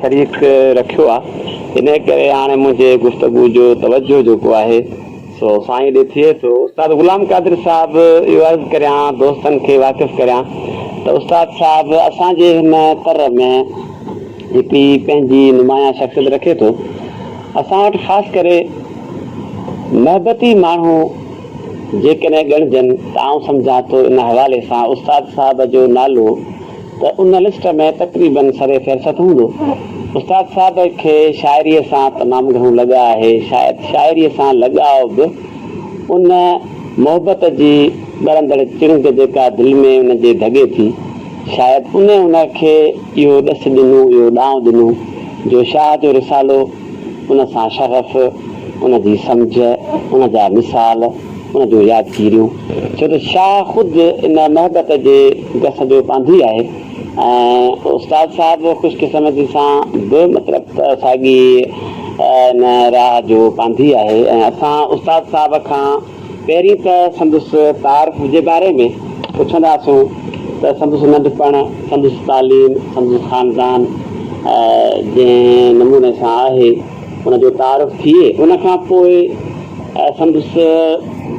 شريڪ رکيو آ انهي ڪري هاڻي منهنجي گفتگو جو توجهه جيڪو آهي سو سائين ڏي ٿئي ٿو. استاد غلام قادر صاحب اهو عرض ڪريان دوستن کي واقف ڪريان ته استاد صاحب اسان جي هن تر ۾ هڪڙي پنهنجي نمايان شخصيت رکي ٿو. اسان وٽ خاص ڪري محبتي ماڻهو جيڪڏهن ڳڻجن ته آئون سمجهان ٿو ان حوالي سان استاد صاحب جو نالو ته ان لسٽ ۾ تقريباً سر فهرست هوندو. استاد صاحب کي شاعريء سان تمام گهڻو لڳاء آهي. شايد شاعريء سان لڳاء به ان محبت جي ٻرندڙ چڻنگ جيڪا دل ۾ ان جي ڌڳي ٿي، شايد ان ان کي اهو ڏس ڏنو، اهو ڏانء ڏنو جو شاهه جو رسالو ان سان شغف، ان جي سمجهه، ان جا مثال، ان جون يادگيريون، ڇو ته شاهه خود ان محبت جي گس جو پانڌي آهي ۽ استاد صاحب خوش قسمتي سان به مطلب ته ساڳي ان راهه جو پانڌي آهي ۽ اسان استاد صاحب کان پهرين ته سندس تعارف جي باري ۾ پڇنداسون ته سندس ننڍپڻ، سندس تعليم، سندس خاندان جنهن نموني سان آهي ان جو تعارف ٿئي ان کان پوء سندس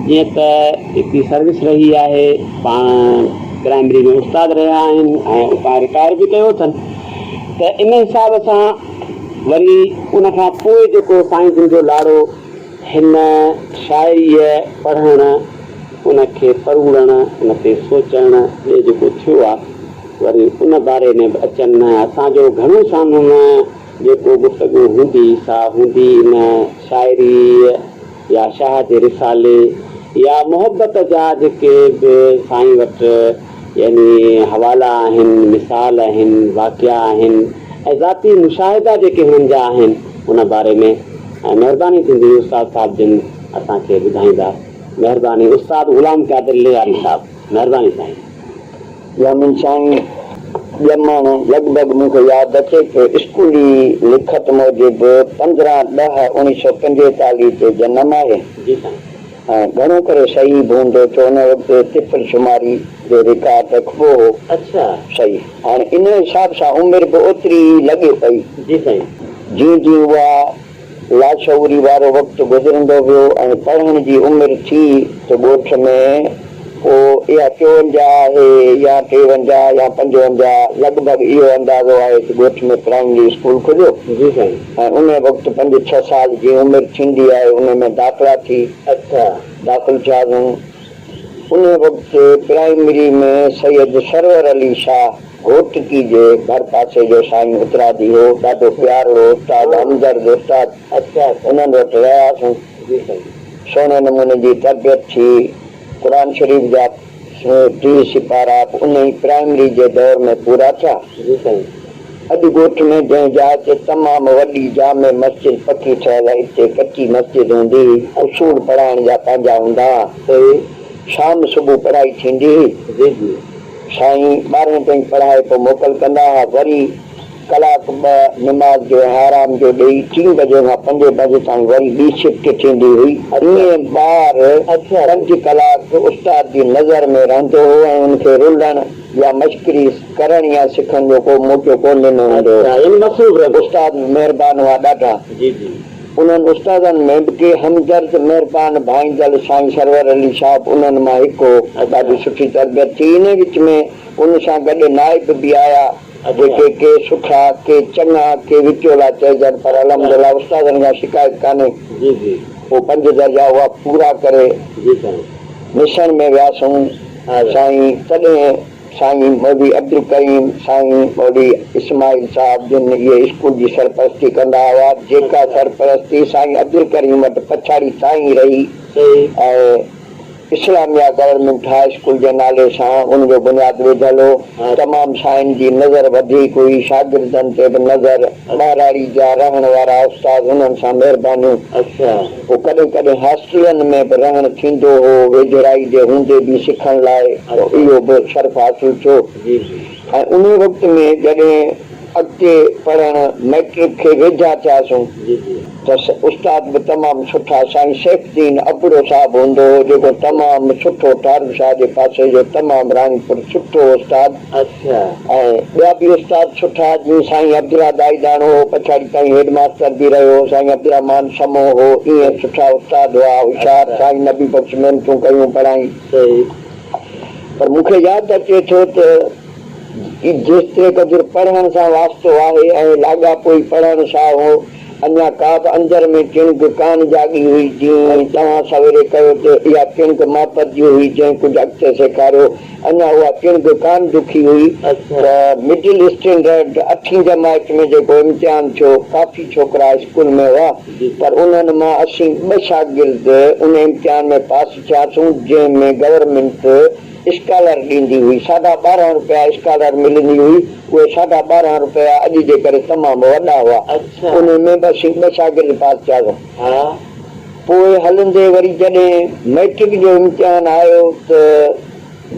جيئن ته هڪڙي سروس رهي آهي پاڻ پرائمري ۾ استاد رهيا آهن ۽ اتان رٽائر به ڪيو اٿن ته ان حساب سان وري ان کان پوء جيڪو سائين جن جو لاڙو هن شاعريء پڙهڻ، ان کي پروڙڻ، ان تي سوچڻ ڏي جيڪو ٿيو آ، وري ان باري ۾ به اچن. اسان جو گهڻو سامهون جيڪو گفتگو هوندي، سا هوندي ان شاعريء يا شاهه جي رسالي يا محبت جا جيڪي به سائين وٽ يعني حوالا آهن، مثال آهن، واقعا آهن ۽ ذاتي مشاهدا جيڪي هنن جا آهن، ان باري ۾. ۽ مهرباني ٿيندي استاد صاحب جن اسان کي ٻڌائيندا مهرباني استاد غلام قادر لغاري صاحب مهرباني سائين. يامين سائين ڄمڻ لڳ ڀڳ مون کي ياد اچي ٿو اسڪولي لکت موجب 15 ڏهه 1945 تي جنم آهي. جي سائين. ۽ گهڻو ڪري صحيح به هوندو ڇو ان وقت طفل شماري جو رڪارڊ رکبو هو. اڇا. صحيح هاڻي ان حساب سان عمر به اوتري ئي لڳي پئي. جي سائين. جيئن جيئن اها لاشعوري وارو وقت گذرندو ويو ۽ پڙهڻ جي عمر ٿي ته ڳوٺ ۾ پوء اها 54 آهي يا 53 يا 55 لڳ ڀڳ اهو اندازو آهي ته ڳوٺ ۾ پرائمري اسڪول کليو. جي سائين. ۽ ان وقت پنج ڇهه سال جي عمر ٿيندي آهي ان ۾ داخلا ٿي. اڇا. داخل ٿياسون. ان وقت پرائمري ۾ سيد سرور علي شاهه گهوٽڪي جي ڀر پاسي جو سائين اترادي هو، ڏاڍو پيارڙو استاد، همدرد استاد. اڇا. انهن وٽ رهياسون. جي سائين. سهڻي نموني جي تربيت ٿي. قرآن شريف جا 30 سيپارا به انهي پرائمري جي دور ۾ پورا ٿيا. جي سائين. اڄ ڳوٺ ۾ جنهن جاء تي تمام وڏي جامع مسجد پڪي ٺهيل آهي، اتي ڪچي مسجد هوندي هئي. اصول پڙهائڻ جا پنهنجا هوندا هئا. صحيح. شام صبح پڙهائي ٿيندي هئي. جي جي. سائين ٻارهين تائين پڙهائي پوء موڪل ڪندا هئا. وري ڪلاڪ ٻه نماز جو ۽ آرام جو ڏيئي ٽين بجي کان پنجين بجي تائين وري ٻي شفٽ ٿيندي هئي. ائين ٻار پنج ڪلاڪ استاد جي نظر ۾ رهندو هو ۽ ان کي رلڻ يا مشڪري ڪرڻ يا سکڻ جو ڪو موقعو ڪونه ڏنو ويندو هو. استاد به مهربان هئا ڏاڍا. انهن استادن ۾ به ڪي همدرد، مهربان، ڀائيندڙ سائين سرور علي صاحب انهن مان هڪ هو. ڏاڍي سٺي تربيت ٿي. انهي وچ ۾ ان سان گڏ نائب به آيا. جيڪي ڪي سٺا، ڪي چڱا، ڪي وچولا چئجن پر الحمدلله استادن کان شڪايت ڪانهي. جي جي. پوء پنج درجا اها پورا ڪري جي سائين. مسڻ ۾ وياسون سائين تڏهن سائين مولوي عبدالڪريم، سائين مولوي اسماعيل صاحب جن اهي اسڪول جي سرپرستي ڪندا هئا، جيڪا سرپرستي سائين عبدالڪريم وٽ پڇاڙي تائين رهي ۽ اسلاميه گورنمينٽ هاء اسڪول جي نالي سان ان جو بنياد وڌل هو. تمام سائين جي نظر وڌيڪ هئي، شاگردن تي به نظر، ٻهراڙي جا رهڻ وارا استاد انهن سان مهربانيون. پوء ڪڏهن ڪڏهن هاسٽلن ۾ به رهڻ ٿيندو هو، ويجهڙائي جي هوندي به سکڻ لاء اهو به شرف حاصل ٿيو ۽ انهي وقت ۾ جڏهن. اڳتي پڙهڻ مئٽرڪ کي ويجها ٿياسون ته استاد به تمام سٺا سائين سيف الدين ابڙو صاحب هوندو هو جيڪو تمام سٺو ٺارو شاهه جي پاسي جو تمام راڻيپور سٺو استاد ۽ ٻيا به استاد سٺا جيئن سائين عبدالله دائيداڻو هو پڇاڙي تائين هيڊ ماستر به رهيو سائين عبدالرحمان سمو هو ايئن سٺا استاد هئا هوشيار سائين نبي بخش محنتون ڪيون پڙهائين پر مون کي ياد اچي ٿو ته جيستري قدر پڙهڻ سان واسطو آهي ۽ لاڳاپو ئي پڙهڻ سان هو، اڃا ڪا به اندر ۾ چڻگ ڪانه جاڳي هئي، جيئن توهان سويري ڪيو ته اها چڻگ محبت جي هئي، جنهن ڪجهه اڳتي سيکاريو، اڃا اها چڻگ ڪانه دکي هئي ته مڊل اسٽينڊرڊ اٺين جماعت ۾ جيڪو امتحان ٿيو، ڪافي ڇوڪرا اسڪول ۾ هئا، پر انهن مان اسين ٻه شاگرد ان امتحان ۾ پاس ٿياسون، جنهن ۾ گورنمينٽ اسڪالر ڏيندي هئي، ساڍا 12 رپيا اسڪالر ملندي هئي، اهي ساڍا 12 رپيا اڄ جي ڪري تمام وڏا هئا، انهي ۾ به اسين ٻه شاگرد پاس ٿياسون. پوء هلندي وري جڏهن مئٽرڪ جو امتحان آيو ته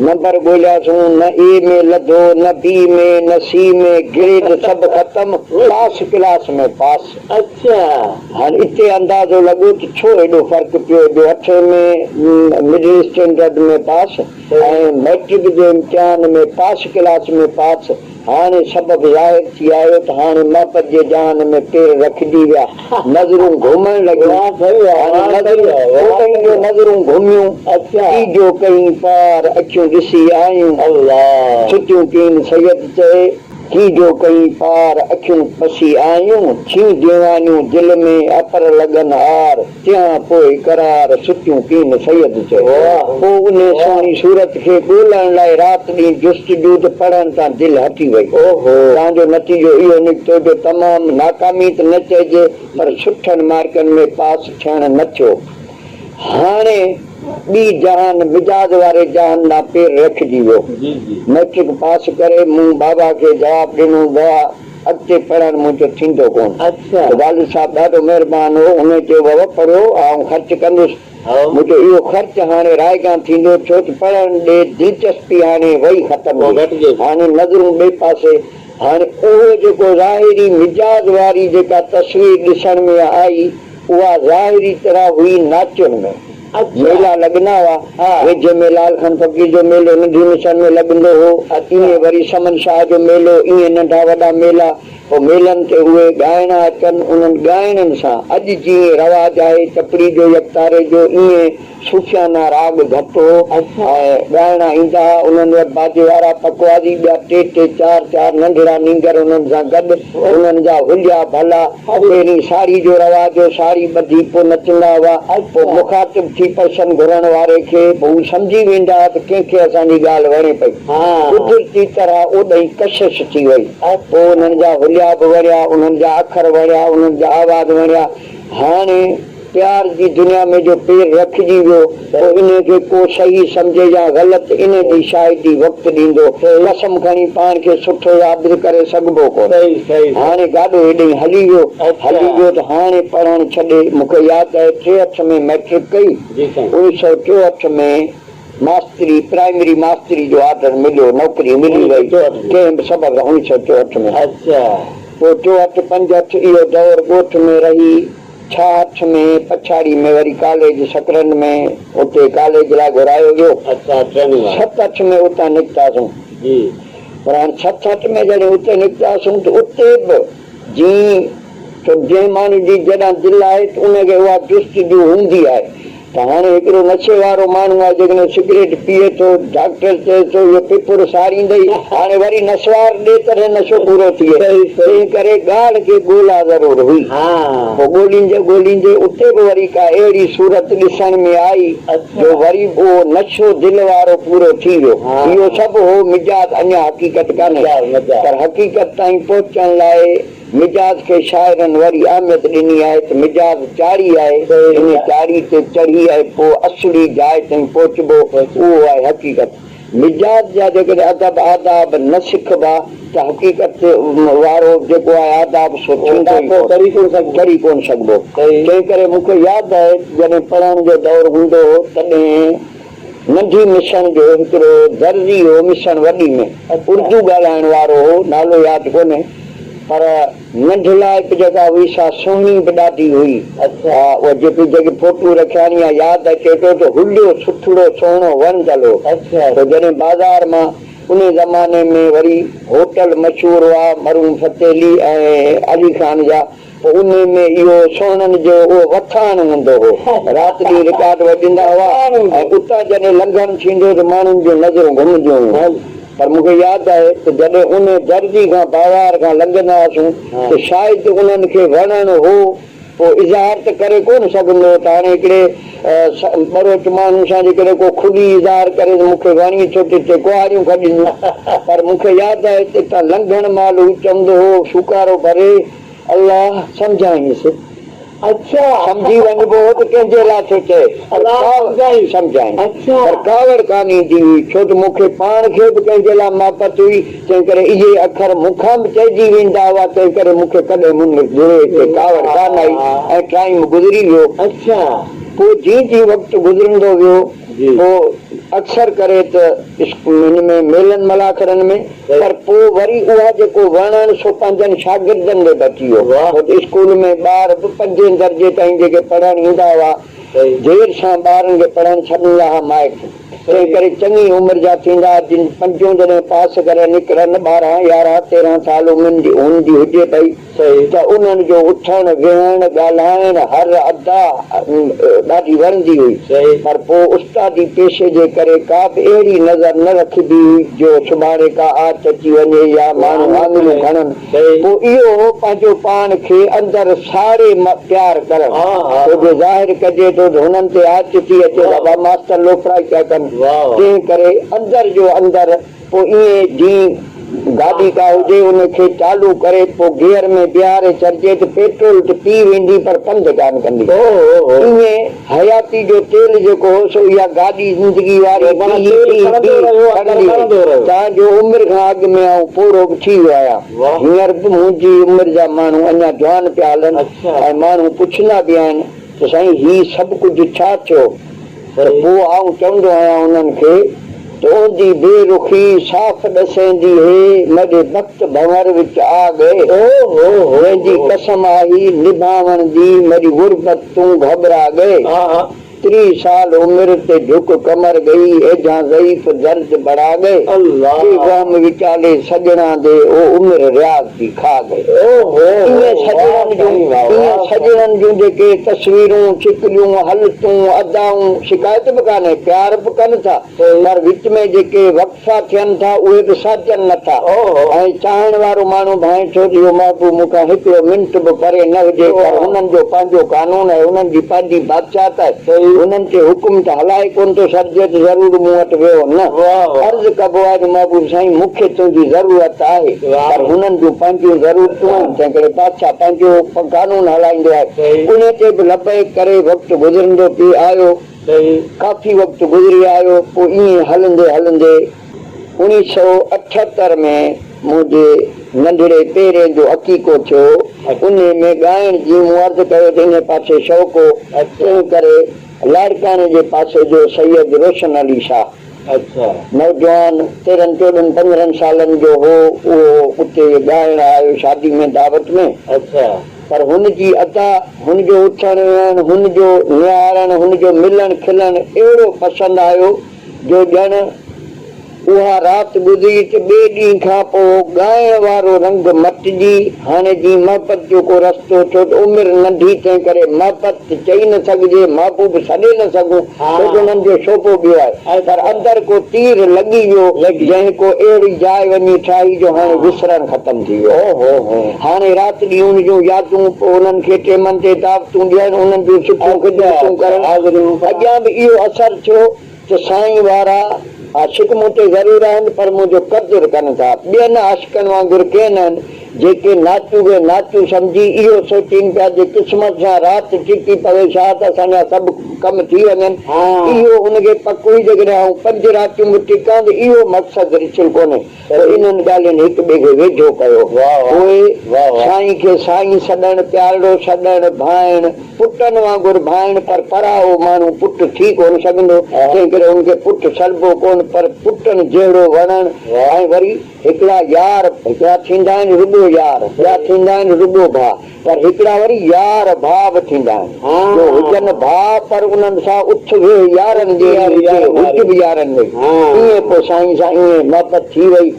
نمبر ڳولياسون، نه اي ۾ لڌو، نه بي ۾، نه سي ۾، گريڊ سڀ ختم، پاس ڪلاس ۾ پاس. هاڻ اتي اندازو لڳو ته ڇو ايڏو فرق پيو جو اٺين ۾ مڊل اسٽينڊرڊ ۾ پاس ۽ مئٽرڪ جي امتحان ۾ پاس ڪلاس ۾ پاس. هاڻي سبب ظاهر ٿي آيو ته هاڻي محبت جي جهان ۾ پير رکجي ويا. نظرون گهمڻ لڳيون. هاڻي نظرون اوڏهين جو نظرون گهميون، ڪي جو ڪئين پار اکيون ڏسي آيون. ڇٽيون ڪين سيد چئي. ڪي جو ڪئين پار اکيون پسي آيون، ٿيون ديوانيون دل ۾ اپر لڳن آر، تنهان پوء قرار ستيون ڪين سيد چئي. پوء انهي سهڻي صورت کي ڳولڻ لاء رات ڏينهن جستجو ته پڙهڻ تان دل هٽي وئي. تان جو نتيجو اهو نڪتو جو تمام ناڪامي ته نه چئجي پر سٺن مارڪن ۾ پاس ٿيڻ نه ٿيو. هاڻي ٻي جهان مجاز واري جهان ڏانهن پير رکجي ويو. مئٽرڪ پاس ڪري مون بابا کي جواب ڏنو بابا اڳتي پڙهڻ منهنجو ٿيندو ڪونه. ته والد صاحب ڏاڍو مهربان هو هن چيو بابا پڙهو آئون خرچ ڪندس. مون چيو اهو خرچ هاڻي رائگان ٿيندو ڇو ته پڙهڻ ڏي دلچسپي هاڻي وئي ختم ٿي. هاڻي نظرون ٻئي پاسي. هاڻي اهو جيڪو ظاهري مجاز واري جيڪا تصوير ڏسڻ ۾ آئي اها ظاهري طرح هئي ناچن ۾. ميلا لڳندا هئا. ويجهي ۾ لال خان فقير جو ميلو ننڍي مسڻ ۾ لڳندو هو. ائين وري سمن شاهه جو ميلو، ائين ننڍا وڏا ميلا. پوء ميلن تي اهي ڳائڻا اچن، انهن ڳائڻن سان اڄ جيئن رواج آهي چپڙي جو يڪتاري جو، ائين صوفيانه راڳ گهٽ هو ۽ ڳائڻا ايندا ها. انهن وٽ باجي وارا پڪوازي، ٻيا ٽي ٽي چار چار ننڍڙا نينگر انهن سان گڏ، انهن جا هليا ڀلا. پهرين ساڙهي جو رواج هو، ساڙهي ٻڌي پوء نچندا هئا. پوء مخاطب ٿي پرسن گهرڻ واري کي به هو سمجهي ويندا ها ته ڪنهن کي اسان جي ڳالهه وڻي پئي. قدرتي طرح اوڏهين ڪشش ٿي وئي. پوء انهن جا هليا به وڻيا، انهن جا اکر وڻيا، انهن جا آواز وڻيا. هاڻي پيار جي دنيا ۾ جو پير رکجي ويو، پوء انهي کي ڪو صحيح سمجهي يا غلط، انهي جي شاهدي وقت ڏيندو. قسم کڻي پاڻ کي سٺو ثابت ڪري سگهبو ڪونه. هاڻي گاڏو هيڏهين هلي ويو. هلي ويو ته هاڻي پڙهڻ ڇڏي. مون کي ياد آهي 63 ۾ مئٽرڪ ڪئي. 1964 ۾ ماستري، پرائمري ماستري جو آرڊر مليو، نوڪري ملي وئي، ڪنهن به سبب سان 1964 ۾. پوء 64 65 اهو دور ڳوٺ ۾ رهي، 66 ۾ پڇاڙي ۾ وري ڪاليج سڪرنڊ ۾ اتي ڪاليج لاء گهرايو ويو. 67 ۾ اتان نڪتاسون. پر هاڻ 67 ۾ جڏهن اتي نڪتاسون ته اتي به جيئن ته جنهن ماڻهو جي جيڏانهن دل آهي ته ان کي اها جستجو هوندي آهي ته هاڻي هڪڙو نشي وارو ماڻهو آهي جيڪڏهن سگريٽ پيئي ٿو ڊاڪٽر چئي ٿو اهو ڦڦڙ ساڙيندئي هاڻي وري نسوار ڏي تڏهن نشو پورو ٿئي تنهن ڪري ڳالهه کي ڳولا ضرور هئي پوء ڳوليندي ڳوليندي اتي به وري ڪا اهڙي صورت ڏسڻ ۾ آئي جو وري به اهو نشو دل وارو پورو ٿي ويو. اهو سڀ هو مجاز اڃا حقيقت ڪانهي پر حقيقت تائين پهچڻ لاء مجاز کي شاعرن وري اهميت ڏني آهي ته مجاز چاڙهي آهي انهي چاڙهي تي چڙهي ۽ پوء اصلي جاء تائين پهچبو اهو آهي حقيقت. مجاز جا جيڪڏهن ادب آداب نه سکبا ته حقيقت وارو جيڪو آهي آداب سو ٿيندو ئي ڪونه، چڙهي ڪونه سگهبو. تنهن ڪري مون کي ياد آهي ته جڏهن پڙهڻ جو دور هوندو هو تڏهن ننڍي مسڻ جو هڪڙو درزي هو مسڻ وڏي ۾ اردو ڳالهائڻ وارو هو نالو ياد ڪونهي. پر ننڍلائپ جيڪا هئي سا سهڻي به ڏاڍي هئي. ها اها جيڪي جيڪي فوٽو رکيا آهن اها ياد اچي ٿو ته هليو سٺڙو سهڻو وڻندل هو. پوء جڏهن بازار مان انهي زماني ۾ وري هوٽل مشهور هئا مرحوم فتح علي ۽ علي خان جا پوء انهي ۾ اهو سهڻن جو اهو وٿاڻ هوندو هو. رات ڏينهن رڪارڊ وڄندا هئا ۽ اتان جڏهن لنگهڻ ٿيندو ته ماڻهن جون نظرون گهمنديون هيون. پر مون کي ياد آهي ته جڏهن انهي درزي کان بازار کان لنگهندا هئاسون ته شايد انهن کي وڻڻ هو، پوء اظهار ته ڪري ڪونه سگهندو هو ته هاڻي هڪڙي ٻروچ ماڻهو سان جيڪڏهن ڪو کلي اظهار ڪري ته مون کي وڻي ٿو ته هتي ڪهاڙيون کڄنديون. پر مون کي ياد آهي ته اتان لنگهڻ مهل هو چوندو هو، شوڪارو ڀري، الله سمجهائينس. اڇا. سمجهي وڃبو هو ته ڪنهن جي لاء ٿو چئي. پر ڪاوڙ سمجهائين. پر ڪاوڙ ڪانه ايندي هئي، ڇو ته مون کي پاڻ کي به ڪنهن جي لاء محبت هئي، تنهن ڪري اهي اکر مون کان به چئجي ويندا هئا، تنهن ڪري مون کي ڪڏهن منهن جڙي تي ڪاوڙ ڪانه آئي ۽ ٽائيم گذري ويو. پوء جيئن جيئن وقت گذرندو ويو، پوء اڪثر ڪري ته هن ۾ ميلن ملاکڙن ۾، پر پوء وري اها جيڪو وڻڻ سو پنهنجن شاگردن ڏي به اچي ويو. ڇو ته اسڪول ۾ ٻار به پنجين درجي تائين جيڪي پڙهڻ ايندا هئا، دير سان ٻارن کي پڙهڻ ڇڏيندا ها مائٽ، تنهن ڪري چڱي عمر جا ٿيندا ها، جن پنجون جڏهن پاس ڪري نڪرن، 12، 11، 13 سال عمر هن جي هجي پئي ته انهن جو اٿڻ، ويهڻ، ڳالهائڻ، هر ادا ڏاڍي وڻندي هئي. پر پوء استادي پيشي جي ڪري ڪا به اهڙي نظر نه رکبي هئي جو سڀاڻي ڪا آچ اچي وڃي يا ماڻهو آڱريون کڻن. پوء اهو هو پنهنجو پاڻ کي اندر ساڙي پيار ڪرڻ. ڇو جو ظاهر ڪجي ٿو ته هنن تي آچ ٿي اچي ته ابا ماستر لوفرائي پيا ڪن. تنهن ڪري اندر جو اندر پوء ائين جيئن گاڏي ڪا هجي ان کي چالو ڪري پوء گيئر ۾ بيهاري ڇڏجي ته پيٽرول ته پي ويندي پر پنڌ ڪانه ڪندي. ائين حياتي جو تيل جيڪو هو سو اها گاڏي زندگي واري بيهي بيهي بيهي کڻندي وئي. تان جو عمر کان اڳ ۾ آئون پوڙهو به ٿي ويو آهيان. هينئر به منهنجي عمر جا ماڻهو اڃا جوان پيا هلن ۽ ماڻهو پڇندا به آهن ته سائين هي سڀ ڪجهه ڇا ٿيو؟ ته پوء آئون چوندو آهيان انهن کي ته اوندي بي رخي صاف ڏسيندي هي مڏي بخت ڀنور وچ آ ڳئي جنهن جي قسم آهي نڀاوڻ the مڏي غربت تون گهٻرا ڳئي 30 سال عمر تي جهڪ ڪمر ڳئي ايجهان ضعيف درد بڻا ڳئي ٻي وهم وچالي سڄڻان the O Umar Riaz the کا ڳئي. ائين سڄڻن جون ائين سڄڻن جون جيڪي تصويرون، شڪليون، هلتون، ادائون، شڪايت به ڪانهي، پيار به ڪن ٿا، پر وچ ۾ جيڪي وقفا ٿين ٿا، اهي به سهجن نه ٿا ۽ چاهڻ وارو ماڻهو ڀانئي ٿو ته اهو محبوب مون کان هڪڙو منٽ به پري نه هجي، پر هنن جو پنهنجو قانون آهي، هنن جي پنهنجي بادشاهت آهي، هنن تي حڪم ته هلائي ڪونه ٿو سگهجي ته ضرور مون وٽ ويهو، نه، عرض ڪبو آهي ته محبوب سائين مون کي تنهنجي ضرورت آهي، پر هنن جون پنهنجون ضرورتون آهن، تنهنڪري بادشاهه پنهنجو قانون هلائيندو آهي، انهي تي به لبيڪ ڪري وقت گذرندو پئي آيو. ڪافي وقت گذري آيو، پوء ائين هلندي هلندي 1978 ۾ منهنجي ننڍڙي پهرين جو عقيقو ٿيو، انهي ۾ ڳائڻ جي مون عرض ڪيو ته انهي پاسي شوق هو، تنهن ڪري لاڙڪاڻي جي پاسي جو سيد روشن علي شاهه نوجوان تيرهن چوڏهن پندرهن سالن جو هو، اهو اتي ڳائڻ آيو شادي ۾ دعوت ۾. پر هن جي ادا، هن جو اٿڻ ويهڻ، هن جو نهارڻ، هن جو ملڻ کلڻ اهڙو پسند آيو جو ڄڻ اها رات گذري ته ٻئي ڏينهن کان پوء ڳائڻ وارو رنگ مٽجي هاڻي جيئن محبت جو ڪو رستو ڇو ته عمر ننڍي تنهن ڪري محبت ته چئي نه سگهجي، محبوب سڏي نه سگهون ڇو ته انهن جو شعبو ٻيو آهي پر اندر ڪو تير لڳي ويو جنهن ڪو اهڙي جاء وڃي ٺاهي جو هاڻي وسرڻ ختم ٿي ويو. هاڻي رات ڏينهن ان جون يادون، پوء انهن کي ٽيمن تي دعوتون ڏيڻ، انهن جون سٺيون خدمتون ڪرڻ. اڳيان به اهو اثر ٿيو ته سائين وارا عاشق مون تي ضرور آهن پر منهنجو قدر ڪن ٿا. ٻين عاشقن وانگر ڪين آهن، جيڪي ناچو کي ناچو سمجهي اهو سوچين پيا جي قسمت سان رات ٽڪي پوي شاهه ته اسان جا سڀ ڪم ٿي وڃن. اهو ان کي پڪ هئي جيڪڏهن آئون پنج راتيون به ٽڪان ته اهو مقصد رچيل ڪونهي. پر انهن ڳالهين هڪ ٻئي کي ويجهو ڪيو. پوء سائين کي سائين سڏڻ، پيارڙو سڏڻ، ڀانئڻ، پٽن وانگر ڀانئڻ پر پرائو ماڻهو پٽ ٿي ڪونه سگهندو، تنهن ڪري ان کي پٽ سڏبو ڪونه پر پٽن جهڙو وڻڻ ۽ وري هڪڙا يار هڪڙا ٿيندا آهن رڳو. وڏو يار، ٻيا ٿيندا آهن رڳو ڀاء، پر هڪڙا وري يار ڀاء به ٿيندا آهن، جو هجن ڀاء پر انهن سان اٿ ويهه يارن جهڙي هجي، هج به يارن جهڙي. ائين پوء سائين سان ائين محبت ٿي وئي.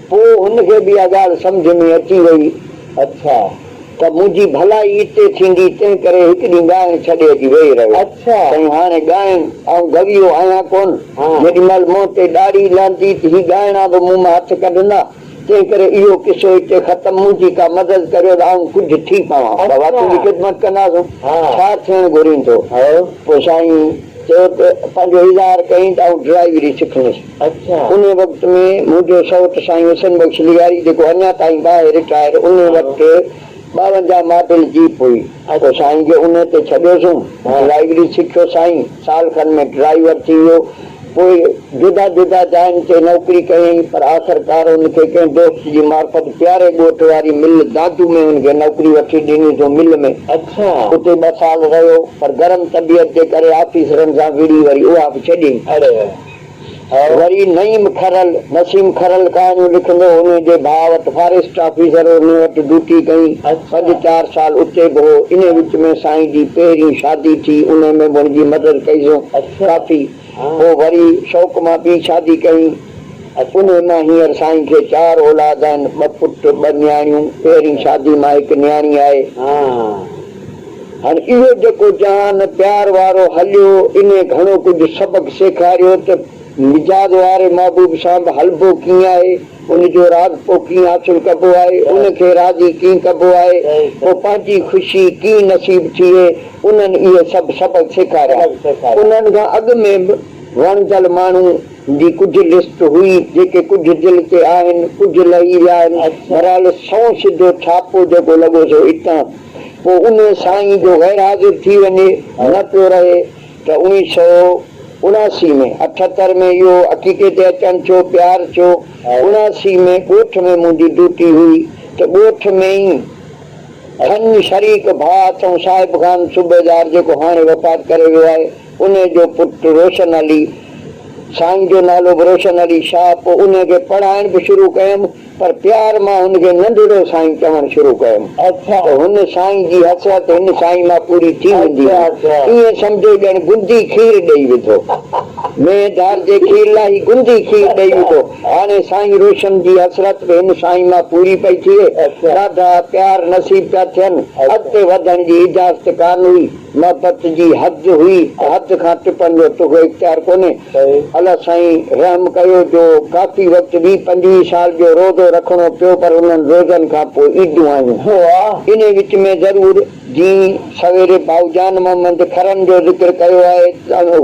پوء هن کي به اها ڳالهه سمجهه ۾ اچي وئي. اڇا. ته منهنجي ڀلائي اتي ٿيندي، تنهن ڪري هڪ ڏينهن ڳائڻ ڇڏي اچي ويهي رهيو. اڇا. سائين هاڻي ڳائڻ آئون گويو آهيان ڪونه، جيڏي مهل منهن تي ڏاڙهي لهندي ته هي ڳائڻا به مون مان هٿ ڪڍندا، تنهن ڪري اهو قصو اتي ختم، منهنجي ڪا مدد ڪريو ته آئون ڪجهه ٿي پوان. بابا تنهنجي خدمت ڪنداسون، ڇا ٿيڻ گهرين ٿو؟ پوء سائين چيو ته پنهنجو اظهار ڪيائين ته آئون ڊرائيوري سکندس. انهي وقت ۾ منهنجو سئوٽ سائين حسن بخش لغاري جيڪو اڃا تائين به آهي رٽائر انهي وقت 52 ماڊل جيپ هئي پوء سائين کي انهي تي ڇڏيوسون ڊرائيوري سکيو سائين سال کن ۾ ڊرائيور ٿي ويو پوء جدا جدا جاين تي نوڪري ڪيائين پر آخرڪار ان کي ڪنهن دوست جي معرفت پياري ڳوٺ واري مل دادو ۾ ان کي نوڪري وٺي ڏني سو مل ۾ اتي ٻه سال رهيو پر گرم طبيعت جي ڪري آفيسرن سان وڙهي وري اها به ڇڏيائين. وري نعيم کرل، نسيم کرل ڪهاڻيون لکندو هو، انهي جي ڀاء وٽ فاريسٽ آفيسر هو، انهي وٽ ڊيوٽي ڪئي، پنج چار سال اتي به هو، انهي وچ ۾ سائين جي پهرين شادي ٿي، انهي ۾ به هن جي مدد ڪئيسون ڪافي، پوء وري شوق مان ٻي شادي ڪئي، انهي مان هينئر سائين کي چار اولاد آهن، ٻه پٽ، ٻه نياڻيون، پهرين شادي مان هڪ نياڻي آهي. هاڻي اهو جيڪو جهان پيار وارو هليو، انهي گهڻو ڪجهه سبق سيکاريو ته مزاج واري محبوب سان به هلبو ڪيئن آهي، ان جو راضپو ڪيئن حاصل ڪبو آهي، ان کي راضي ڪيئن ڪبو آهي، پوء پنهنجي خوشي ڪيئن نصيب ٿئي، انهن اهي سڀ سبق سيکاريا. انهن کان اڳ ۾ به وڻندڙ ماڻهو جي ڪجهه لسٽ هئي، جيڪي ڪجهه دل تي آهن، ڪجهه لهي ويا آهن، بهرحال سنئون سڌو ڇاپو جيڪو لڳو سو اتان. پوء انهيء سائين جو غير حاضر ٿي وڃي نه پيو رهي ته اوڻيهه سئو اڻاسي ۾، 78 ۾ اهو عقيقي تي اچڻ ٿيو، پيار ٿيو، 79 ۾ ڳوٺ ۾ منهنجي ڊيوٽي هئي ته ڳوٺ ۾ ئي ٿڃ شريڪ ڀاء اٿئون صاحب خان صوبيدار جيڪو هاڻي وفات ڪري ويو آهي، انهيء جو پٽ روشن علي، سائين جو نالو به روشن علي شاهه، پوء انهيء کي پڙهائڻ به شروع ڪيم. پر پيار مان هن کي ننڍڙو سائين چوڻ شروع ڪيم ته هن سائين جي حسرت هن سائين مان پوري ٿي ويندي هئي. ائين سمجهو ڄڻ گندي کير ڏئي وڌو. مينهن ڌارجي کير لاهي گندي کير ڏئي وڌو. هاڻي سائين روشن جي حسرت به هن سائين مان پوري پئي ٿئي. ڏاڍا پيار نصيب پيا ٿين. اڳتي وڌڻ جي اجازت ڪانه هئي. محبت جي حد هئي ته حد کان ٽپڻ جو توکي اختيار ڪونهي. الله سائين رحم ڪيو جو ڪافي وقت 20 25 سال جو روزو رکڻو پيو پر انهن روزن کان پوء عيدون آيون. انهي وچ ۾ ضرور جيئن سويري ڀائو جان محمد کرن جو ذڪر ڪيو آهي،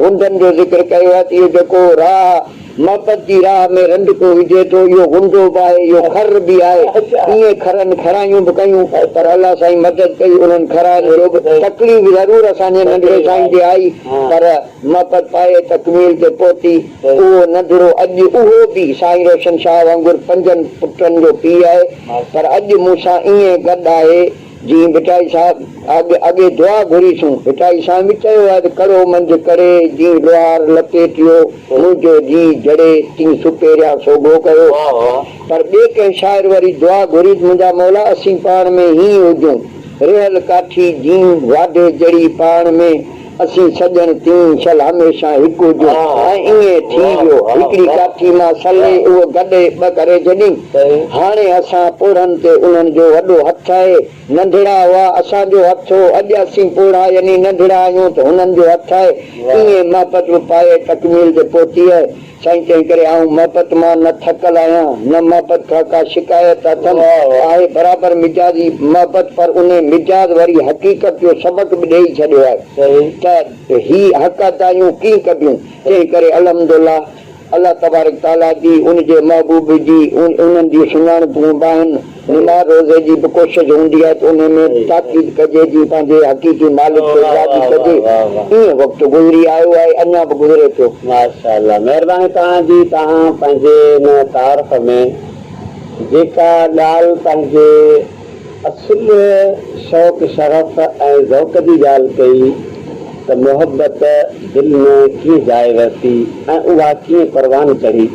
غنڊن جو ذڪر ڪيو آهي ته اهو جيڪو راهه محبت جي راهه ۾ رنڊڪو وجهي ٿو، اهو غنڊو به آهي، اهو خر به آهي. ائين خرن خرايون به ڪيون، پر الله سائين مدد ڪئي، انهن خراين جو به تڪليف ضرور اسان جي ننڍڙي سائين تي آئي، پر محبت پائي تڪميل تي پهتي. اهو ننڍڙو اڄ اهو به سائين روشن شاهه وانگر پنجن پٽن جو پيء آهي، پر اڄ مون سان ائين گڏ آهي، جيئن ڀٽائي صاحب اڳ اڳي دعا گهري سون. ڀٽائي سائين به چيو آهي ته ڪڙو منجهه ڪڙي، جيئن لوهار لپيٽيو، منهنجو جيء جڙي، تيئن سپيريان سوگهو ڪيو. پر ٻئي ڪنهن شاعر وري دعا گهري ته منهنجا مولا اسين پاڻ ۾ هيئن هجون، رهيل ڪاٺي جيئن واڍي جڙي پاڻ ۾ اسين سڄڻ تيئن شل هميشه هڪ هجون ۽ ائين ٿي ويو. هڪڙي ڪاٺي مان سلي اهو گڏي ٻه ڪري ڇڏيم. هاڻي اسان پوڙهن تي انهن جو وڏو هٿ آهي. ننڍڙا هئا اسان جو هٿ هو، اڄ اسين پوڙها يعني ننڍڙا آهيون ته هنن جو هٿ آهي. ائين محبت به پايي تڪميل تي پهتي آهي. سائين تنهن ڪري آئون محبت مان نه ٿڪل آهيان، نه محبت کان ڪا شڪايت اٿم. آهي برابر مجازي محبت پر انهي مجاز وري حقيقت جو سبق به ڏيئي ڇڏيو آهي ته هي حق ادايون ڪيئن ڪبيون. تنهن ڪري الحمدالله الله تبارڪ تعاليٰ جي ان جي محبوب جي انهن جون سڃاڻپون به آهن. نماز روزي جي به ڪوشش هوندي آهي ته انهي ۾ تاڪيد ڪجي جيئن پنهنجي حقيقي مالڪ کي راضي ڪجي. ائين وقت گذري آيو آهي اڃا به گذري پيو. ماشاء الله مهرباني توهان جي توهان پنهنجي ان تعارف ۾ جيڪا ڳالهه پنهنجي اصل شوق شغف ۽ ذوق جي ڳالهه ڪئي ته محبت دل ۾ ڪيئن جاء ورتي ۽ اها ڪيئن پروان چڙهي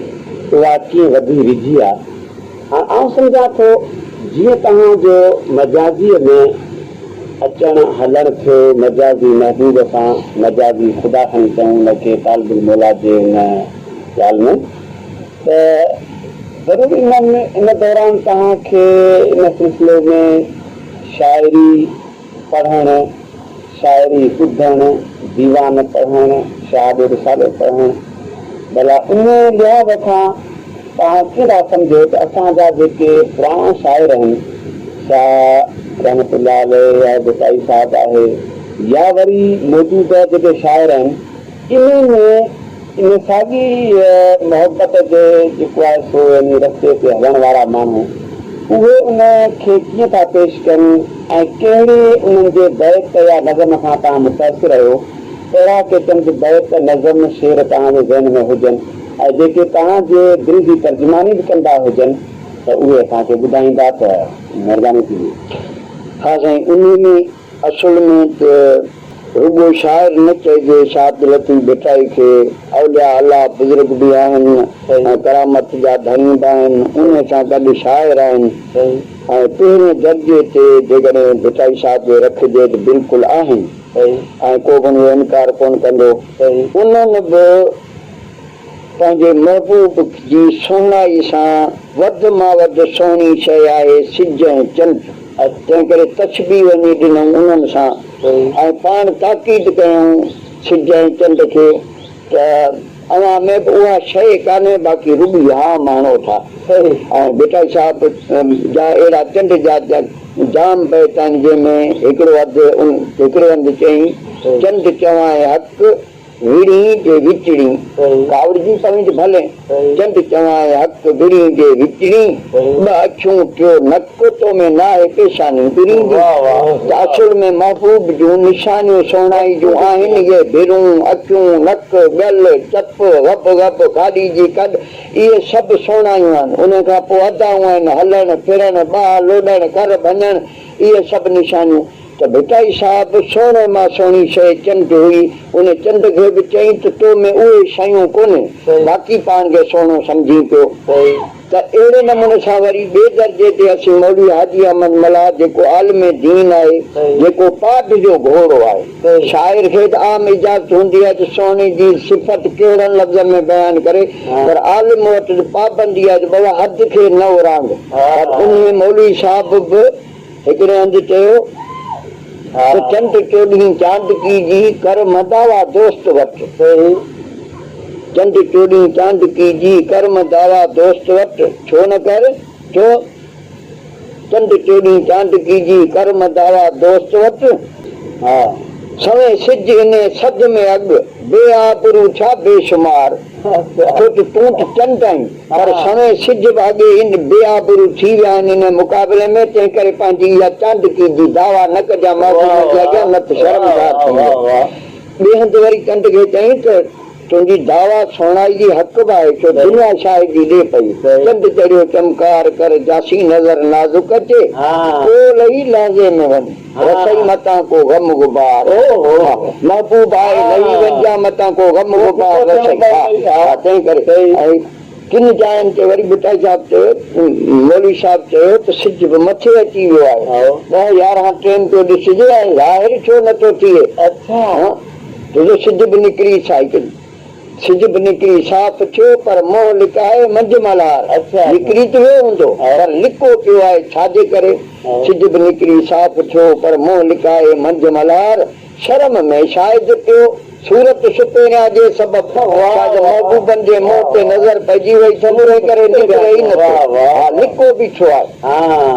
اها ڪيئن وڌي ويجهي آ. هاڻ آئون سمجهان ٿو جيئن توهان جو مجازيء ۾ اچڻ هلڻ ٿيو، مجازي محبوب سان، مجازي خدا کڻي چئون ان کي طالب الموليٰ جي ان ڳالهه ۾ ته ضرور انهن ان دوران توهان کي ان سلسلي ۾ شاعري پڙهڻ، شاعري ٻڌڻ، ديوان پڙهڻ، شاهه جو رسالو پڙهڻ، ڀلا ان لحاظ کان توهان ڪيئن ٿا سمجهو ته اسان جا جيڪي پراڻا شاعر آهن، شاهه رحمت الله عليه يا ڀٽائي صاحب آهي يا وري موجوده جيڪي شاعر آهن، انهن ۾ ان ساڳي محبت جي جيڪو آهي سو يعني رستي تي هلڻ وارا ماڻهو اهي ان کي ڪيئن ٿا پيش ڪن ۽ ڪهڙي انهن جي بيت يا نظم کان توهان متاثر آهيو اهڙا ڪي چند بيت، نظم، شعر توهان جي ذهن ۾ هجن ۽ جيڪي توهان جي دل جي ترجماني به ڪندا هجن ته اهي اسان کي ٻڌائيندا ته مهرباني ٿيندي. ها سائين انهي ۾ اصل ۾ ته رڳو شاعر نه چئجي، شاهه عبداللطيف ڀٽائي کي اولياء الله بزرگ به آهن ۽ ڪرامت جا ڌڻي به آهن، انهي سان گڏ شاعر آهن ۽ پهرين درجي تي جيڪڏهن ڀٽائي صاحب کي رکجي ته بلڪل آهن ۽ ڪو به ان جو انڪار ڪونه ڪندو. انهن به پنهنجي محبوب جي سهڻائي سان وڌ مان وڌ سهڻي شيء آهي سج ۽ چنڊ، تنهنڪري تشبيهه وڃي ڏنائون انهن سان ۽ پاڻ تاڪيد ڪيائون سج ۽ چنڊ کي ته اوهان ۾ به اها شيء ڪانهي باقي رڳي هام هڻو ٿا ۽ ڀٽائي صاحب جا اهڙا چنڊ جا جام بيت آهن جنهن ۾ هڪڙو اڌ هڪڙي هنڌ چيائين چنڊ چوانء حق وڙهين جي وچڙين، ڪاوڙجي پوين ته ڀلين، چنڊ چوانء حق، وڙهين جي وچڙين، ٻه اکيون ٽيو نڪ، تو ۾ ناهي پيشاني پرين جي، ته اصل ۾ محبوب جون نشانيون سهڻائي جون آهن، اهي ڀرون، اکيون، نڪ، ڳل، چپ، غب غب، گاڏي جي ڪڏ، اهي سڀ سهڻايون آهن، انهن کان پوء ادائون آهن، هلڻ، ڦرڻ، ٻانهن لوڏڻ، ڪر ڀڃڻ، اهي سڀ نشانيون. ته ڀٽائي صاحب سهڻي مان سهڻي شيء چنڊ هئي، ان چنڊ کي به چيائين ته تو ۾ اهي شيون ڪونهن، باقي پاڻ کي سهڻو سمجهين پيو. ته اهڙي نموني سان وري ٻئي درجي تي اسين مولوي حاجي احمد ملاح جيڪو عالم دين آهي، جيڪو پاٺ جو گهوڙو آهي. شاعر کي ته عام اجازت هوندي آهي ته سهڻي جي صفت ڪهڙن لفظن ۾ بيان ڪري، پر عالم وٽ ته پابندي آهي ته بابا حد کي نه اورانگهه. پر انهيء مولوي صاحب به هڪڙي هنڌ چيو ته چنڊ چوڏهين چانڊڪي جي ڪر مداوا دوست وٽ. چنڊ چوڏهين چانڊڪي جي ڪر مداوا دوست وٽ، ڇو نه ڪر، ڇو؟ چنڊ چوڏهين چانڊڪي جي ڪر مداوا دوست وٽ. سوين سج انهي سڌ ۾ اڳ، بي آبرو ڇا بي شمار. ڇو ته تون ته چنڊ آهين، پر سوين سج به اڳي ئي بي آبرو ٿي ويا آهن انهي مقابلي ۾، تنهنڪري پنهنجي اها چانڊڪي جي دعويٰ نه ڪجان محبوبن جي اڳيان، نه ته شرمسار ٿيندين. ٻئي هنڌ وري چنڊ کي چيائين ته تنهنجي دعويٰ سهڻائي جي حق به آهي، ڇو دنيا شاهدي ڏي پئي. چنڊ چڙهيو چمڪار ڪر، جاسين نظر نازڪ اچي، ڪو لهي لحظي ۾ وڃ. رسئي متان ڪو غم غبار ها محبوب آء لهي وڃجان متان ڪو غم غبار رسئي ها ها تنهن ڪري ۽ ڪن جاين تي وري ڀٽائي صاحب چيو مولوي صاحب چيو ته سج به مٿي اچي ويو آهي ڏهه يارهن ٽيم پيو ڏسجي ۽ ظاهر ڇو نٿو ٿئي ها ته سج به نڪري سائيڪل سج به نڪري صاف ٿيو پر منهن لڪائي منجهه ملهار نڪري ته ويو هوندو پر لڪو پيو آهي ڇا جي ڪري سج به نڪري صاف ٿيو پر منهن لڪائي منجهه ملهار شرم ۾ شايد پيو صورت سپيريان جي سبب شايد محبوبن جي منهن تي نظر پئجي وئي اٿم تنهن ڪري نڪري ئي نٿو ها لڪو بيٺو آهي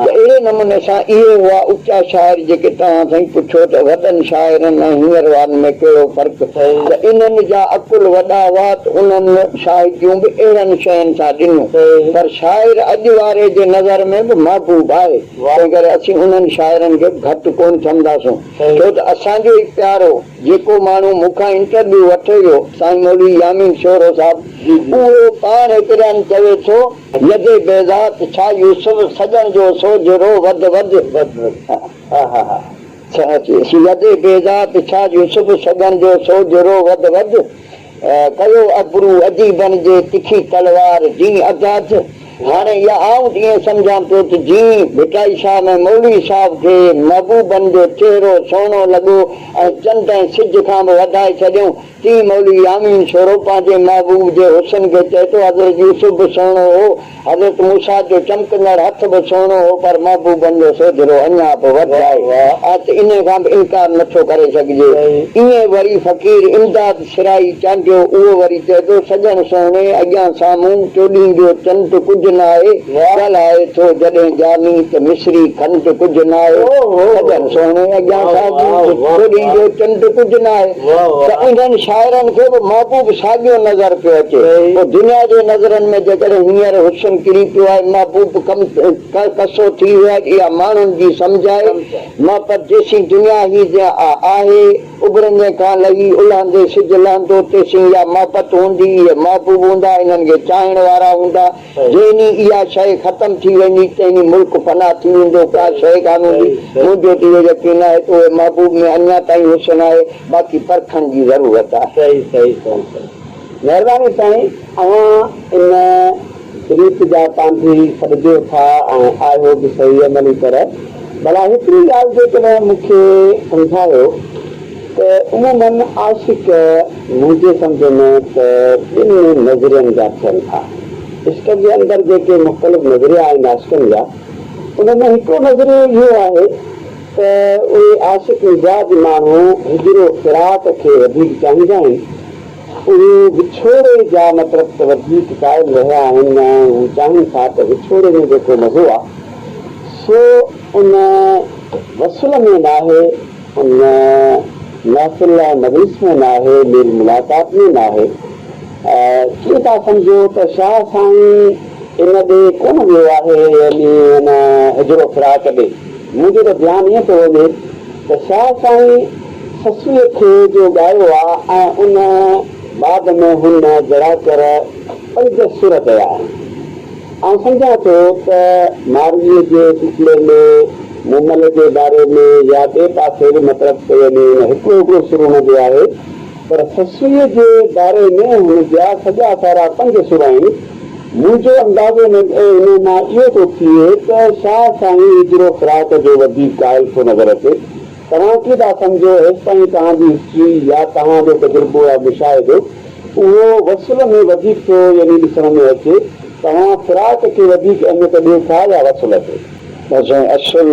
ته اهڙي نموني سان اهي هئا اچا شاعر جيڪي توهان سائين پڇيو ته وڏن شاعرن ۽ هينئر وارن ۾ ڪهڙو فرق ته انهن جا عقل وڏا هئا ته انهن شاهديون به اهڙن شين سان ڏنيون پر شاعر اڄ واري جي نظر ۾ به محبوب آهي تنهنڪري اسين انهن شاعرن کي به گهٽ ڪونه سمجهنداسون ڇو ته اسان جو ئي پيارو جيڪو ماڻهو مون کان انٽرويو وٺي ويو سائين مولوي يامين شورو صاحب اهو پاڻ هڪڙي هنڌ چوي ٿو يد بيضات ڇا يوسف سڄڻ جو سوجهرو وڌ وڌ يد بيضات ڇا يوسف سڄڻ جو سوجهرو وڌ وڌ ڪيو ابرو اديبن جي تکي تلوار جين اڌ اڌ. هاڻي اها آئون ته ائين سمجهان پيو ته جيئن ڀٽائي صاحب ۽ مولوي صاحب کي محبوبن جو چهرو سهڻو لڳو ۽ چنڊ ۽ سج کان به وڌائي ڇڏيائون، تيئن مولوي يامين شورو پنهنجي محبوب جي حسن کي چئي ٿو، حضرت يوسف به سهڻو هو، حضرت موسيٰ جو چمڪندڙ هٿ به سهڻو هو، پر محبوبن جو سوجهرو اڃا به وڌ آهي ته انهيء کان به انڪار نه ٿو ڪري سگهجي. ائين وري فقير امداد سرائي چانڊيو اهو وري چئي ٿو، سڄڻ سهڻي اڳيان سامهون، چوڏهين جو چنڊ ڪجهه ناهي، ڳالهائي ٿو جڏهن جاني ته مصري کنڊ ڪجهه ناهي، سڄڻ سهڻي اڳيان سامهون ته چوڏهين جو چنڊ ڪجهه ناهي. ته انهن شاعرن کي به محبوب ساڳيو نظر پيو اچي. پوء دنيا جي نظرن ۾ جيڪڏهن هينئر حسن ڪري پيو آهي، محبوب ڪم ڪسو ٿي ويو آهي ته اها ماڻهن جي سمجهه آهي. محبت جيسين دنيا هي آهي، اڀرندي کان لهي الهندي سج لهندو، تيسين اها محبت هوندي، اهي محبوب هوندا، انهن کي چاهڻ وارا هوندا. جنهن ڏينهن اها شيء ختم ٿي ويندي، تنهن ڏينهن ملڪ فنا ٿي ويندو، ڪا شيء ڪانه هوندي. منهنجو ته اهو يقين آهي ته اهي محبوب ۾ اڃا تائين حسن آهي، باقي پرکڻ جي ضرورت آهي. صحيح صحيح صحيح صحيح مهرباني سائين اوهان ان پريت جا پانڌي سڏجو ٿا ۽ آهيو به صحيح عملي طرح ڀلا هڪڙي ڳالهه جيڪڏهن مون کي سمجهايو ته عموماً عاشق منهنجي سمجهه ۾ ته ٻن نظرين جا ٿين ٿا. عشق جي اندر جيڪي مختلف نظريا آهن عاشقن جا، انهن ۾ هڪڙو نظريو اهو آهي ته اهي عاشق مزاج ماڻهو هجر و فراق کي وڌيڪ چاهيندا آهن. اهي وڇوڙي جا مطلب ته وڌيڪ قائل رهيا آهن ۽ هو چاهين ٿا ته وڇوڙي ۾ جيڪو مزو آ سو ان وصل ۾ ناهي. ان محفل ۽ مجلس ۾ ناهي، ميل ملاقات ۾ ناهي. ڪيئن ٿا سمجهو ته شاهه سائين ان ڏي ڪونه ويو آهي يعني ان هجر و فراق ڏي. منهنجو ته ڌيان ائين ٿو وڃي ته شاهه سائين سسئيء کي جو ڳايو آ ۽ ان بعد ۾ هن جڙاڪر پنج سر چيا آهن. آئون سمجهان ٿو ته مارويء جي سلسلي ۾ مومل جي باري ۾ يا ٻئي پاسي به مطلب ته يعني ان هڪڙو هڪڙو سر هن جو آهي پر سسئيء جي باري ۾ هن جا سڄا سارا پنج سر آهن. منهنجو اندازو انهيء مان اهو ٿو ٿئي ته شاهه سائين هجر و فراق جو وڌيڪ قائل ٿو نظر اچي. توهان ڪيئن ٿا سمجهو هيستائين توهان جي هسٽري يا توهان جو تجربو يا مشاهدو اهو وصل ۾ وڌيڪ ٿو يعني ڏسڻ ۾ اچي، توهان فراق کي وڌيڪ اهميت ڏيو ٿا يا وصل کي؟ بس سائين اصل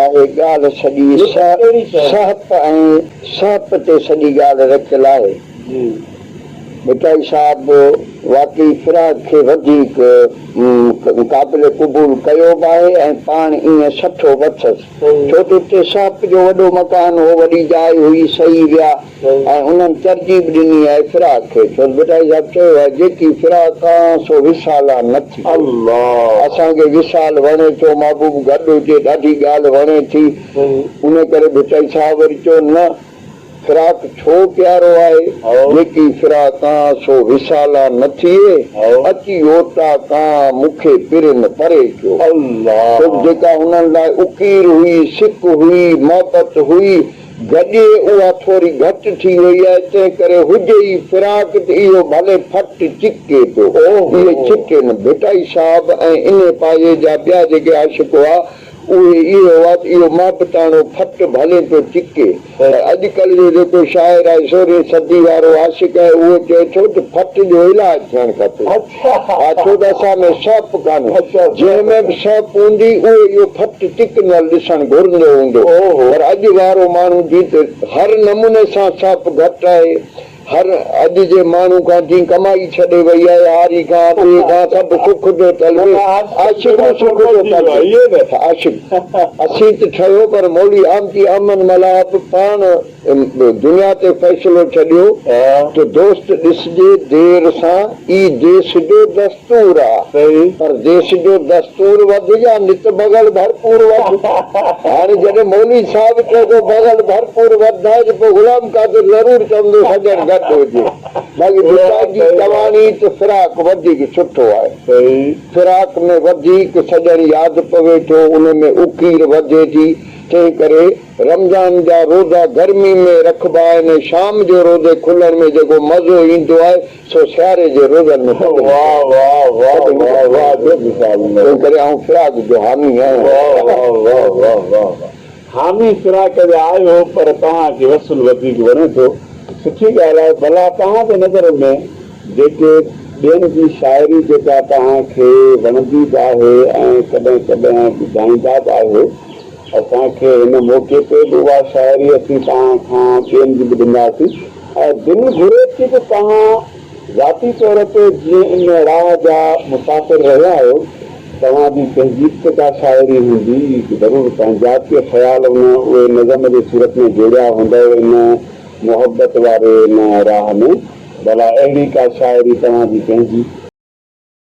آهي ڳالهه سڄي سهپ ۽ سهپ تي سڄي ڳالهه رکيل آهي. ڀٽائي صاحب واقعي فراق کي وڌيڪ قابل قبول ڪيو به آهي ۽ پاڻ ائين سٺو به اٿس. ڇو ته اتي سهپ جو وڏو مڪان هو، وڏي جاء هئي، سهي ويا ۽ انهن ترجيح به ڏني آهي فراق کي، ڇو ته ڀٽائي صاحب چيو آهي، جيڪي فراق آن سو وصالان نه ٿي. اسان کي وصال وڻي ٿو، محبوب گڏ هجي ڏاڍي ڳالهه وڻي ٿي، ان ڪري ڀٽائي صاحب وري چيو نه. فراق ڇو پيارو آهي؟ جيڪي فراقان سو وصالان نه ٿئي، اچي اوطاقان مون کي پرين پري ڪيو. ڇو ته جيڪا هنن لاء اڪير هئي، سڪ هئي، محبت هئي، گڏي اها ٿوري گهٽ ٿي وئي آهي، تنهن ڪري هجي ئي فراق ته اهو ڀلي ڦٽ چڪي پيو. اهي ڇڪين. ڀٽائي صاحب ۽ انهي پايي جا ٻيا جيڪي عاشق هئا، اهي اهي هئا ته اهو محبتاڻو ڦٽ ڀلي پيو چڪي پر اڄڪلهه جو جيڪو شاعر آهي سورهين صدي وارو عاشق آهي اهو چئي ٿو ته ڦٽ جو علاج ٿيڻ کپي ها ڇو ته اسان ۾ سهپ ڪانهي جنهن ۾ به سهپ هوندي اهو اهو ڦٽ چڪندل ڏسڻ گهرندو هوندو پر اڄ وارو ماڻهو جي ته هر نموني سان سهپ گهٽ آهي هر اڄ جي ماڻهو کان جين ڪمائي ڇڏي وئي آهي، هاري کان، ٻئي کان سڀ سک ٿو طلبي، عاشق به سک ٿو طلبي. عاشق اسين ته ٺهيو پر مولوي آمتي احمد ملاح به پاڻ دنيا تي فيصلو ڇڏيو ته دوست ڏسجي دير سان ئي ديس جو دستور آ، پر ديس جو دستور وڌ يا نت بغل ڀرپور وڌ؟ هاڻي جڏهن مولوي صاحب چئي ٿو بغل ڀرپور وڌ آهي ته پوء غلام قادر ضرور چوندو سڄڻ گڏ. گڏ هجي. باقي ڀٽائي جي چواڻي ته فراق وڌيڪ سٺو آهي. فراق ۾ وڌيڪ سڄڻ ياد پوي ٿو، ان ۾ اڪير وڌي ٿي، تنهن ڪري رمضان جا روزا گرمي ۾ رکبا آهن ۽ شام جو روزي کلڻ ۾ جيڪو مزو ايندو آهي، سو سياري جي روزن ۾ ڪڏهن نه پوندو. تنهن ڪري آئون فراق جو حامي آهيان. حامي فراق جا آهيو پر توهان کي وصل وڌيڪ وڻي ٿو. سٺي ڳالهه آهي. ڀلا توهان جي نظر ۾ جيڪي ٻين جي شاعري جيڪا توهان کي وڻندي به آهي ۽ ڪڏهن ڪڏهن ٻڌائيندا به آهيو اسان کي هن موقعي تي به اها شاعري اسين توهان کان ٻين جي ٻڌنداسين ۽ دل گهري ٿي ته توهان ذاتي طور تي جيئن ان راهه جا مسافر رهيا آهيو توهان جي پنهنجي به ته ڪا شاعري هوندي، ضرور پنهنجا به ڪي خيال ان اهي نظم جي صورت ۾ جوڙيا هوندؤ ان محبت واري ان راهه ۾، ڀلا اهڙي ڪا شاعري توهان جي پنهنجي؟